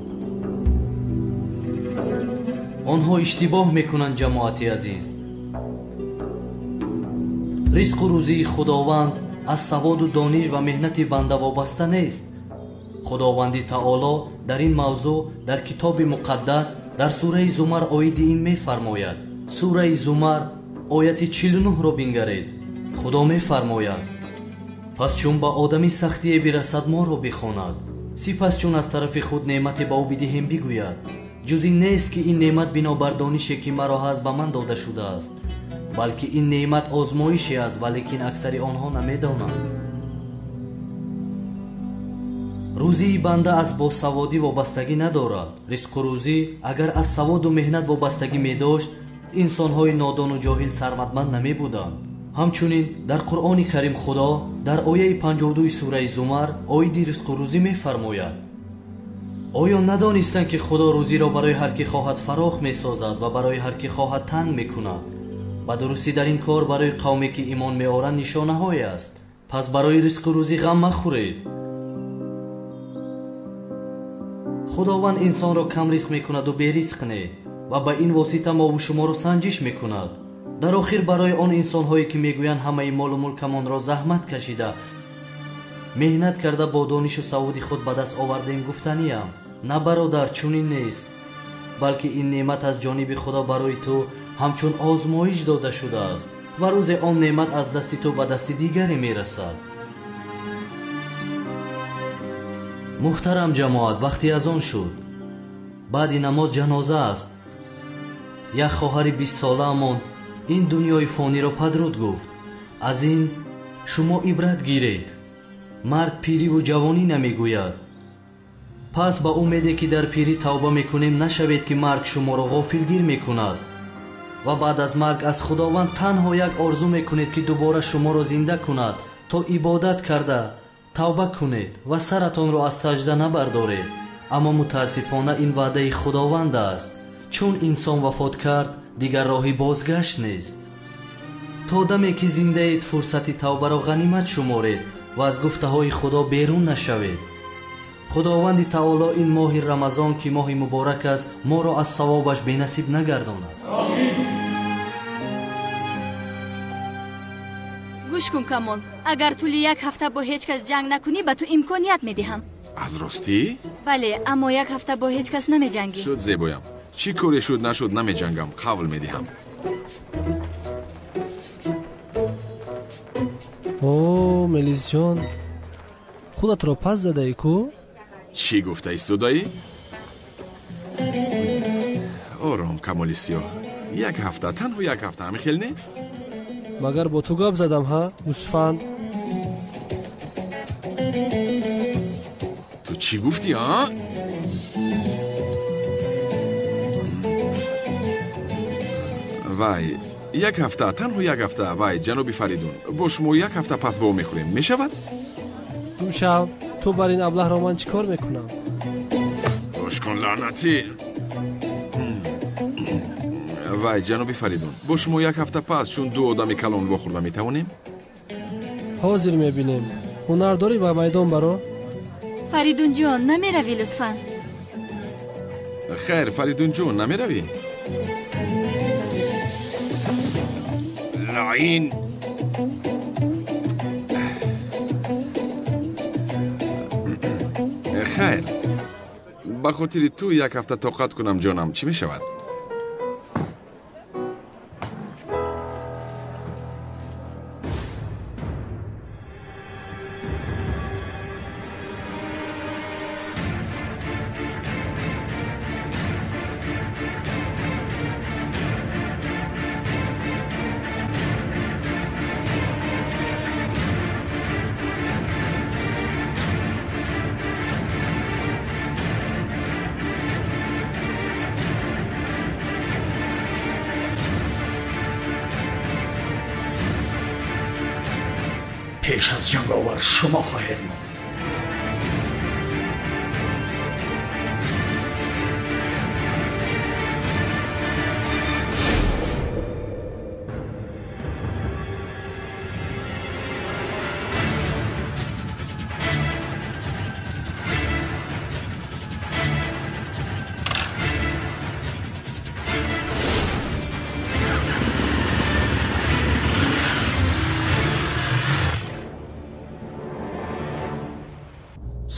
Онҳо иштибоҳ мекунанд, ҷамоати азиз. Ризқу рӯзии Худованд аз саводу дониш ва меҳнати банда вобаста нест. Худованди Таоло дар ин мавзӯъ дар китоби муқаддас дар сураи Зумар оиди ин мефармояд. Сураи Зумар ояти 49-ро бингаред. Худо мефармояд: пас чун ба одами сахтие бирасад, моро бихонад. Сипас чун аз тарафи худ неъмате ба ӯ бидиҳем, бигӯяд: ҷуз ин нест, ки ин неъмат бинобар донише, ки маро ҳаст, ба ман дода шудааст, балки ин неъмат озмоише аст, валекин аксари онҳо намедонанд. Рӯзии банда аз босаводӣ вобастагӣ надорад. Ризқу рӯзӣ агар аз саводу меҳнат вобастагӣ медошт, инсонҳои нодону ҷоҳил сарватманд намебуданд. Ҳамчунин дар Қуръони Карим Худо дар ояи 52 сураи Зумар оиди ризқу рӯзӣ мефармояд: оё надонистанд, ки Худо рӯзиро барои ҳар ки хоҳад фарох месозад ва барои ҳар ки хоҳад танг мекунад? Ба дурустӣ дар ин кор барои қавме, ки имон меоранд, нишонаҳое аст. Пас барои ризқу рӯзӣ ғам махӯред. Худованд инсонро кам ризқ мекунаду беризқ не, ва ба ин восита мову шуморо санҷиш мекунад. Дар охир барои он инсонҳое, ки мегӯянд ҳамаи молу мулкамонро заҳмат кашида, меҳнат карда бо донишу саводи худ ба даст овардем, гуфтаниям: на бародар, чунин нест, балки ин неъмат аз ҷониби Худо барои ту ҳамчун озмоиш дода шудааст ва рӯзе он неъмат аз дасти ту ба дасти дигаре мерасад. Муҳтарам ҷамоат, вақти аз он шуд. Баъди намоз ҷаноза аст. Як хоҳари 20-солаамон ин дунёи фониро падруд гуфт. Аз ин шумо ибрат гиред. Марг пириву ҷавонӣ намегӯяд. Пас ба умеде, ки дар пирӣ тавба мекунем, нашавед, ки марг шуморо ғофилгир мекунад ва баъд аз марг аз Худованд танҳо як орзу мекунед, ки дубора шуморо зинда кунад, то ибодат карда тавба кунед ва саратонро аз саҷда набардоред. Аммо мутаассифона ин ваъдаи Худованд аст. Чун инсон вафот кард, дигар роҳи бозгашт нест. То даме, ки зиндаед, фурсати тавбаро ғанимат шуморед ва аз гуфтаҳои Худо берун нашавед. Худованди Таоло ин моҳи Рамазон, ки моҳи муборак аст, моро аз савобаш бенасиб нагардонад. Гӯш кун, Камол, агар тӯли як ҳафта бо ҳеҷ кас ҷанг накунӣ, ба ту имконият медиҳам. Аз ростӣ? Бале, аммо як ҳафта бо ҳеҷ кас намеҷангӣ. Шуд, зебоям. Чӣ коре шуд нашуд, намеҷангам, қавл медиҳам. О, Мелисҷон, худатро пас задаӣ ку? Чӣ гуфта истодаӣ? Ором, Камоли Сиёҳ, як ҳафта, танҳо як ҳафта, ҳамин хел не? Магар бо ту гап задам, ҳа, гӯсфанд? Ту чӣ гуфтӣ, а? Вай, як ҳафта, танҳо як ҳафта. Вай, ҷаноби Фаридун, бо шумо як ҳафта пас во мехӯрем, мешавад? Гумшав, ту бар ин аблаҳро ман чӣ кор мекунам? Гӯш кун, лаънатӣ. Вай, ҷаноби Фаридун, бо шумо як ҳафта пас чун ду одами калон вохӯрда метавонем? Ҳозир мебинем. Ҳунар дорӣ, ба майдон баро? Фаридунҷон, намеравӣ лутфан? Хайр, Фаридунҷон, намеравӣ? Лаин! Хайр, Ба хотири ту як ҳафта тоқат кунам, ҷонам, чӣ мешавад? Пеш аз ҷанговар шумо хоҳед мурд.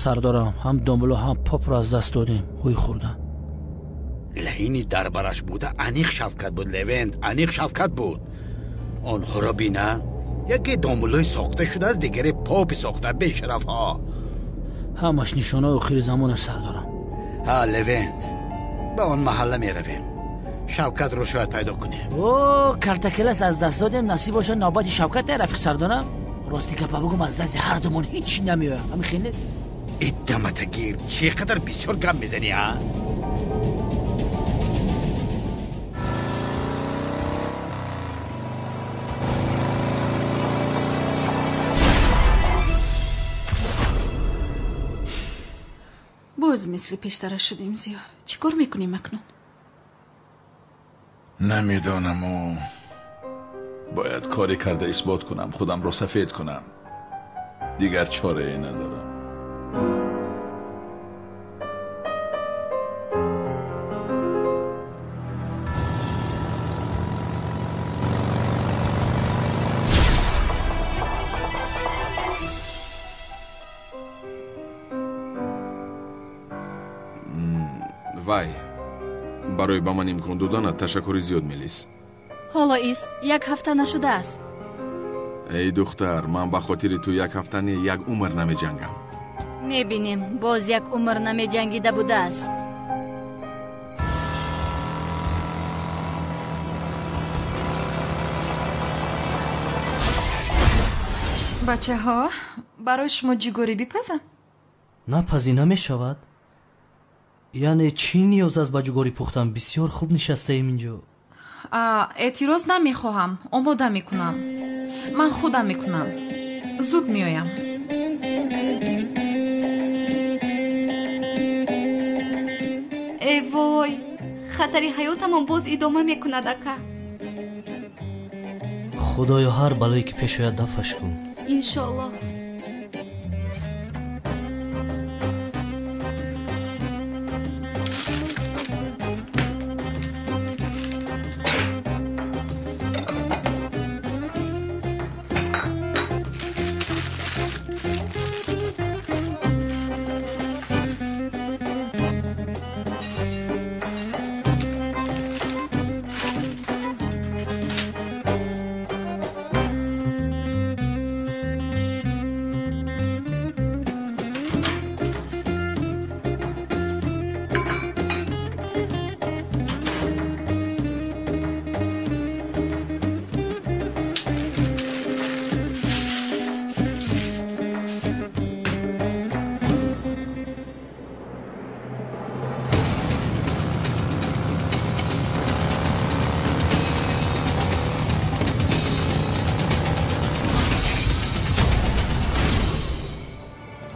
Сардорам, ҳам домуло ҳам попро аз даст додем, ҳуй хӯрдан. Лаини дар бараш буда аниқ Шавкат буд, Левент, аниқ Шавкат буд. Онҳоро бина, яке домулои сохта шудааст, дигаре попи сохта, бешарафҳо. Ҳамаш нишонаи охири замонаш, сардорам. Ҳа, Левент, ба он маҳалла меравем. Шавкатро шояд пайдо кунем. О, картакелас аз даст додем, насиб бошад навбати Шавкат, рафиқ сардорам. Рости гапа бугум, аз дасти ҳар думон ҳеҷ намеояд. Ҳамин хел нест? Иддаматагир, чӣ қадар бисёр гап мезанӣ, а? Боз мисли пештара шудем, Зиё. Чӣ кор мекунем акнун? Намедонаму. Бояд коре карда исбот кунам, худамро сафед кунам. Дигар чорае надорам. Вай, барои ба ман имкон доданат ташаккури зиёд, Мелис. Ҳоло ист, як ҳафта нашудааст. Эй духтар, ман ба хотири ту як ҳафта не, як умр намеҷангам. Мебинем, боз як умр намеҷангида будааст. Бачаҳо, барои шумо ҷигорӣ бипазам? Напазӣ намешавад. Яъне чӣ ниёз аст ба ҷугорӣ пухтан? Бисёр хуб нишастаем инҷо. Эътироз намехоҳам, омода мекунам. Ман худам мекунам. Зуд меоям. Э вой, хатари ҳаётамон боз идома мекунад, ака. Худоё, ҳар балое ки пеш ояд дафъаш кун. Иншоаллоҳ.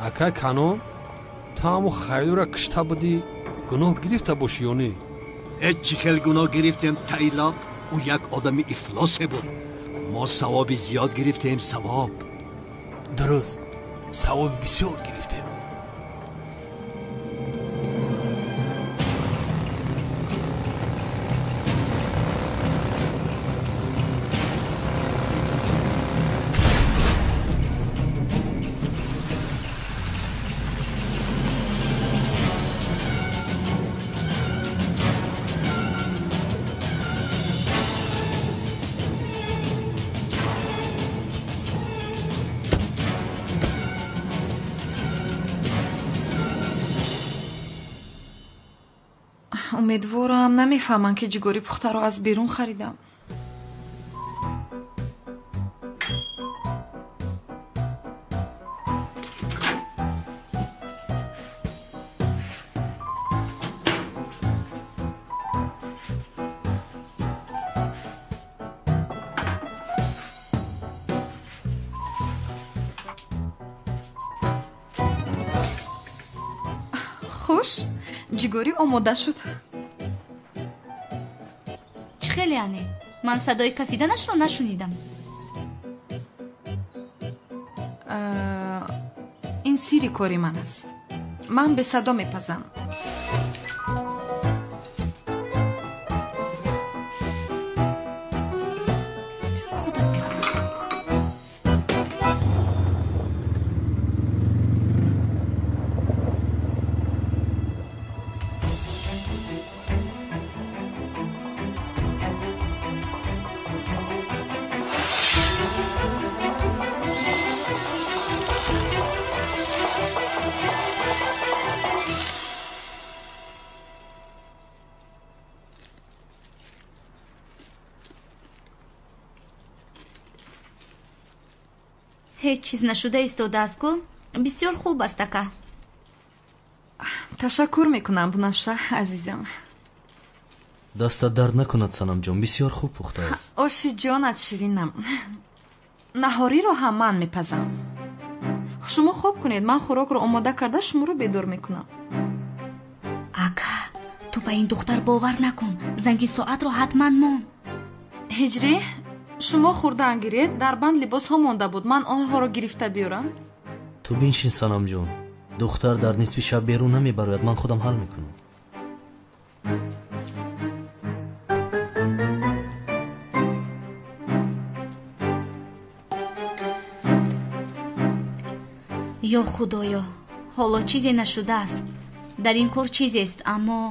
Ака Канон, ту ҳамун Хайрура кишта будӣ, гуноҳ гирифта бошӣ ё не? Ҳеҷ чӣ хел гуноҳ гирифтем, Тайлоқ. Ӯ як одами ифлосе буд. Мо савоби зиёд гирифтем, савоб. Дуруст, савоби бисёр гирифтем. Умедворам намефаҳманд, ки ҷигори пухтаро аз берун харидам. Хуш, ҷигорӣ омода шуд. Чӣ хеле ане? Ман садои кафиданашро нашунидам. Ин сирри кори ман аст. Ман бесадо мепазам. Худат бихӯр. Ҳеҷ чиз нашуда истодааст ку? Бисёр хуб аст, ака. Ташаккур мекунам, Бунафша азизам. Дастат дард накунад, Санамҷон, бисёр хуб пухтааст. Оши ҷонат ширинам. Наҳориро ҳам ман мепазам. Шумо хоб кунед, ман хӯрокро омода карда шуморо бедор мекунам. Ака, ту ба ин духтар бовар накун. Занги соатро ҳатман мон. Ҳиҷрӣ, шумо хӯрдаан гиред, дар банд либосҳо монда буд. Ман онҳоро гирифта биёрам. Ту биншин, Санамҷон. Духтар дар нисфи шаб берун намебарояд, ман худам ҳал мекунам. Ё Худоё, ҳоло чизе нашудааст. Дар ин кор чизест, аммо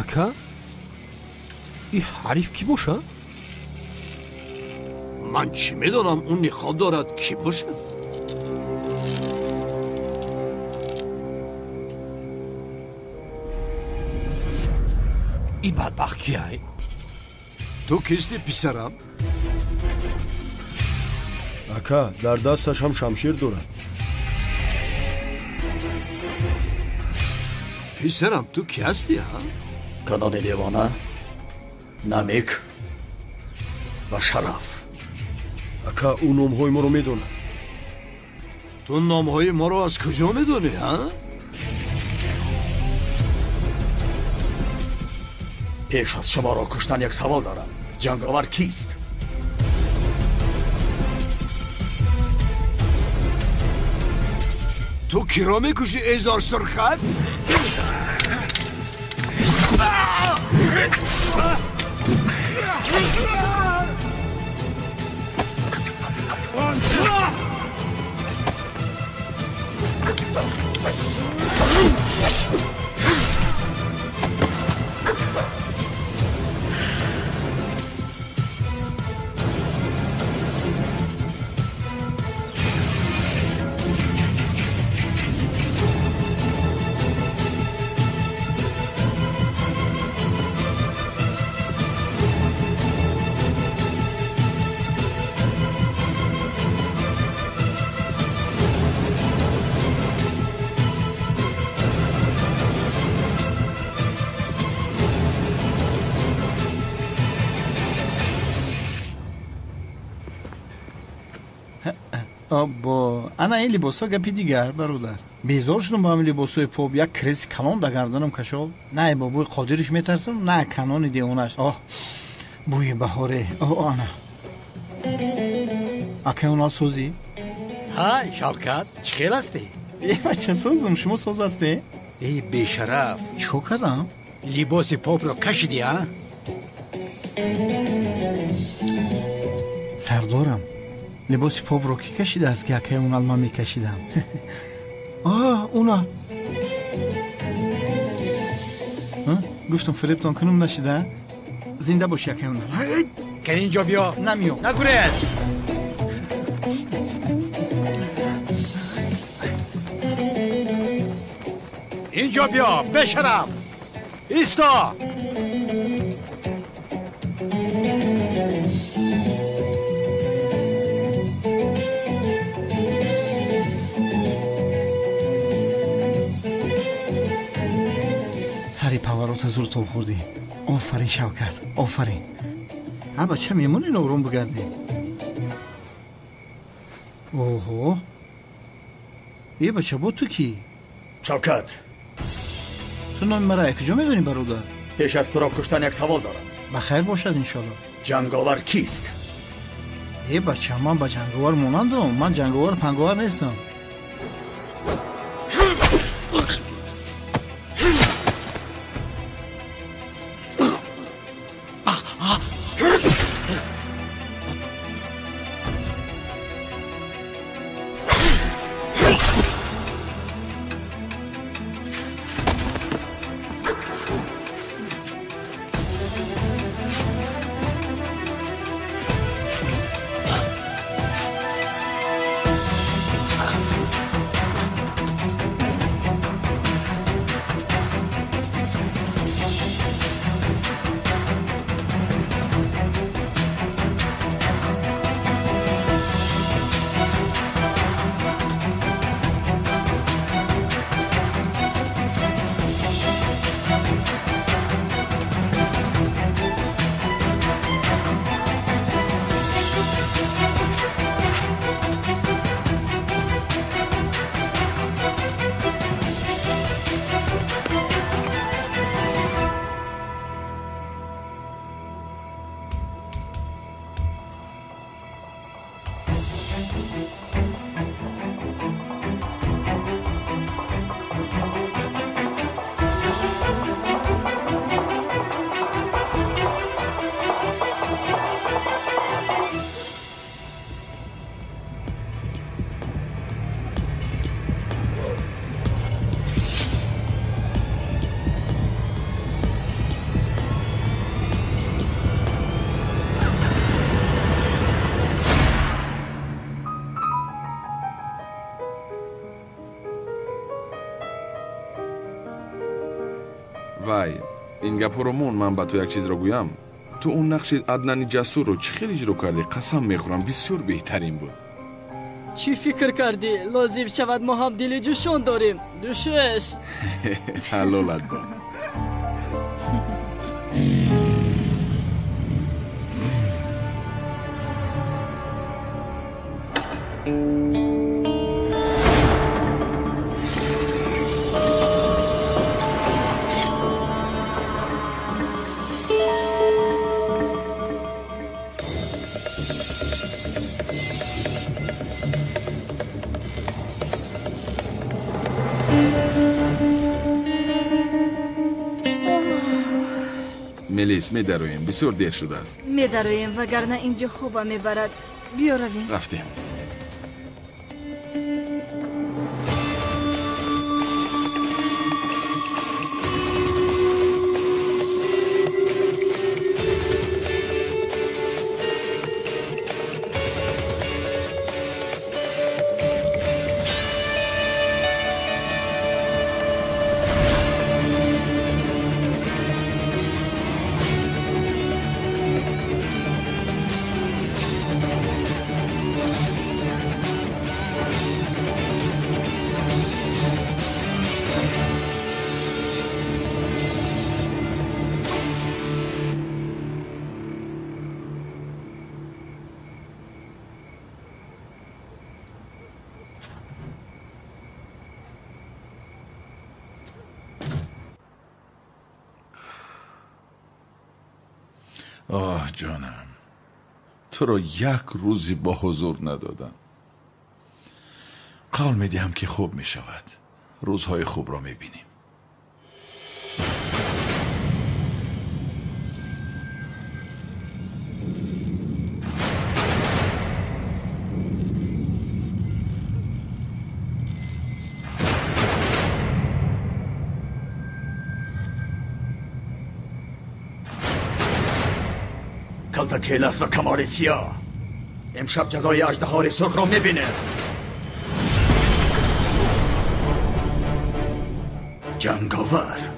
Ака, и ҳариф кӣ бошад? Ман чӣ медонам, ӯ ниқоб дорад, кӣ бошад? Ин бадбахт кияй? Ту кисти, писарам? Ака, дар дасташ ҳам шамшер дорад. Писарам, ту кӣ ҳастӣ, ҳа? Канони девона, Намик ва Шараф. Ака, ӯ номҳои моро медонад. Ту номҳои моро аз куҷо медонӣ, ҳа? Пеш аз шуморо куштан як савол дорам. Ҷанговар кист? Ту киро мекушӣ, эзор сурхат? Або, ана ин либосҳо гапи дигар, бародар. Безор шудам ба ҳамин либосҳои поп, як креси калон дар гарданам кашол. На ай бобои Қодириш метарсам, на канони девонаш. Оҳ, бӯи баҳоре. Оҳ, ана. Акай онал созӣ? Ҳа, Шавкат, чӣ хел ҳастӣ? Э, бача, созам, шумо соз ҳастӣ? Эй, бешараф. Чӣ кор кардам? Либоси попро кашидӣ, а? Сардорам, либоси попро кӣ кашидааст, ки акай онал ман мекашидам? А, уна. Гуфтам фиребтон кунам, нашида? Зинда боши, акай онал. Кани инҷо биё. Намеём. Нагурез. Инҷо биё, бешараф. Исто. Сари поворота зур тоб хӯрдӣ. Офарин, Шавкат, офарин. А бача, мемонен ором бигардем. Оҳо, е бача, бо ту кӣ? Шавкат, ту номи мара куҷо медонӣ, бародар? Пеш аз туро куштан як савол дорам. Ба хайр бошад, иншолло. Ҷанговар кист? Е бача, ман ба ҷанговар монандам, ман ҷанговар панговар нестам. Вай, ин гапҳоро мон, ман ба ту як чизро гӯям. Ту он нақши Аднани Ҷасурро чӣ хел иҷро кардӣ? Қасам мехӯрам, бисёр беҳтарин буд. Чӣ фикр кардӣ? Лозим шавад мо ҳам дили ҷӯшон дорем. Душеш. Ҳалолат бод. Мелис, медароем, бисёр дер шудааст. Медароем, вагарна инҷо хоба мебарад. Биё равем. Рафтем. Оҳ ҷонам, туро як рӯзе бо ҳузур надодам. Қавл медиҳам, ки хуб мешавад. Рӯзҳои хубро мебинем. کلتکیلس و کمال سیاه امشب جزای اژدهای سرخ را میبینه. جنگاور.